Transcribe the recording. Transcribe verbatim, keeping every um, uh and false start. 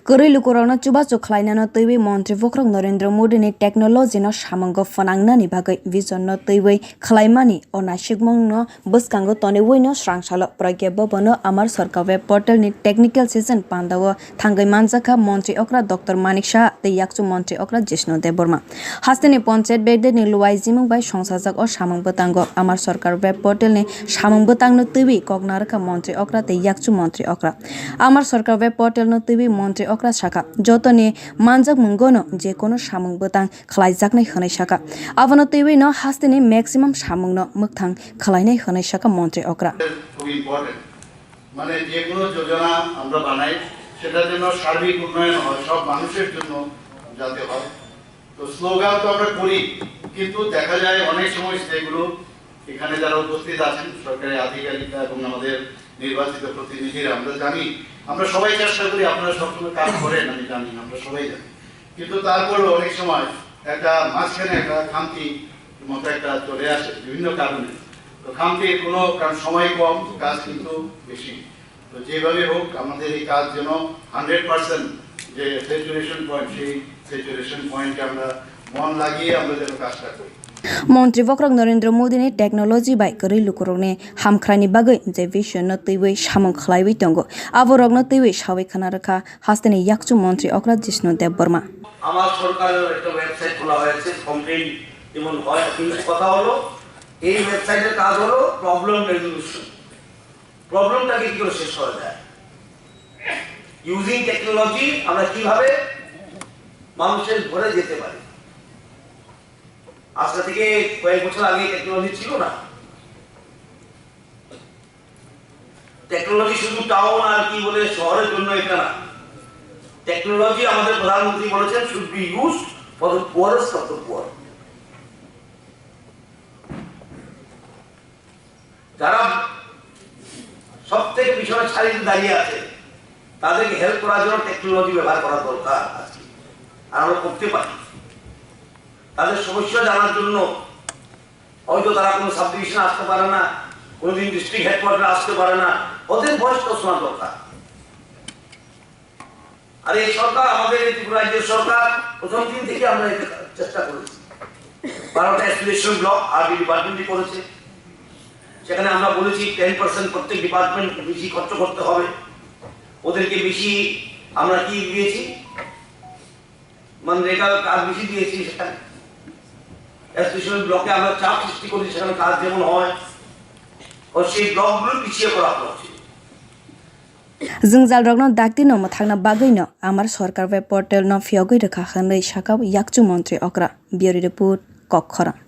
Kwrwi lukurokno chubachu khlainano twiwi Montri Bokhorok Narendra Modi ni technology no samungo phwnangnani bagwi vision no twiwi khlaimani o naisikmung no bwskango toniwi no swrang salo Pragya Bhavan o Amar Sarkar web portal ni technical session pandao thangwi manjakha Montri Okra Doctor Manik Saha tei Yakchu Montri Okra Jishnu Debbarma. Hasteni Panchayat Bedek ni Luai Jimung bai songsajak o samung bwtango Amar Sarkar web portal ni samung bwtang no twiwi kok narwkha Montri Okra tei Yakchu Montri Okra. Amar Sarkar web portal no twiwi Montri Okra sakha, jotoni manjakmungo no jekono samung bwtang khlaijaknai hwnwi sakha. Abono twiwi no hasteni maximum samung no mwkthang khlainai hwnwi sakha Montri Okra. খুব ইম্পর্টেন্ট, মানে যে কোনো যোজনা আমরা বানাই, সেটা যেন সার্বিক উন্নয়ন হয়, সব মানুষের জন্য যাতে হয়। তো স্লোগান তো আমরা করি, কিন্তু দেখা যায় অনেক সময় সেগুলো, এখানে যারা উপস্থিত আছেন, সরকারি আধিকারিকরা এবং আমাদের নির্বাচিত প্রতিনিধিরা, আমরা জানি, আমরা সবাই চেষ্টা করি, আপনারা সবসময় কাজ করেন, আমি জানি, আমরা সবাই জানি। কিন্তু তারপরেও অনেক সময় একটা মাঝখানে একটা খামতি মতো একটা চলে আসে বিভিন্ন কারণে। তো খামতির কোনো কারণ, সময় কম, কাজ কিন্তু বেশি। তো যেভাবে হোক আমাদের এই কাজ যেন হান্ড্রেড পার্সেন্ট যে স্যাচুরেশন পয়েন্ট, সেই স্যাচুরেশন পয়েন্টে আমরা মন লাগিয়ে আমরা যেন কাজটা করি। Montri Bokhorok Narendra Modi ni technology bai kwrwi lukurokni hamkhraini bagwi je vision no twiwi samung khlaiwi tongo, aborokno twiwi sawi khna rwkha hasteni Yakchu Montri Okra Jishnu Debbarma. আমার সরকারের একটা ওয়েবসাইট খোলা হয়েছে, কমপ্লেন যেমন হয়, কিন্তু কথা হলো এই ওয়েবসাইটের কাজ হলো প্রবলেম রেজলিউশন। প্রবলেমটাকে কি করে শেষ করা যায়, ইউজিং টেকনোলজি আমরা কিভাবে মানুষের ঘরে যেতে পারি। আজকে থেকে কয়েক বছর আগে টেকনোলজি ছিল না। টেকনোলজি শুধু টাউন আর কি বলে শহরের জন্য এটা না, টেকনোলজি আমাদের প্রধানমন্ত্রী বলেছেন should be used for the poorest of the poor। যারা সব থেকে পিছনের সারিতে দাঁড়িয়ে আছে, তাদেরকে হেল্প করার জন্য টেকনোলজি ব্যবহার করা দরকার আজকে, আর আমরা করতে পারি। তাদের সমস্যা জানার জন্য হয়তো তারা কোনো সাবডিভিশন আসতে পারে না, কোনোদিন ডিস্ট্রিক্ট হেডকোয়ার্টার আসতে পারে না, ওদের ভয়েসটা শোনা দরকার। আর এই সরকার, আমাদের এই ত্রিপুরা রাজ্যের সরকার, প্রথম দিন থেকে আমরা এটা চেষ্টা করেছি। বারোটা অ্যাসোসিয়েশন ব্লক আর ডি ডিপার্টমেন্টই করেছে। সেখানে আমরা বলেছি টেন পার্সেন্ট প্রত্যেক ডিপার্টমেন্ট বেশি খরচ করতে হবে, ওদেরকে বেশি আমরা কি দিয়েছি, মনরেগা কাজ বেশি দিয়েছি সেখানে। অ্যাসোসিয়েশন ব্লকে আমরা চাপ সৃষ্টি করি, সেখানে কাজ যেমন হয়, ও সেই ব্লকগুলো পিছিয়ে পড়া হচ্ছে। Jwngjalrokno dakti no mwthangna bagwi no Amar Sarkar web portal no phiyogwi rwkha hwnwi sakha Yakchu Montri Okra. Bureau Report, Kokkhorang.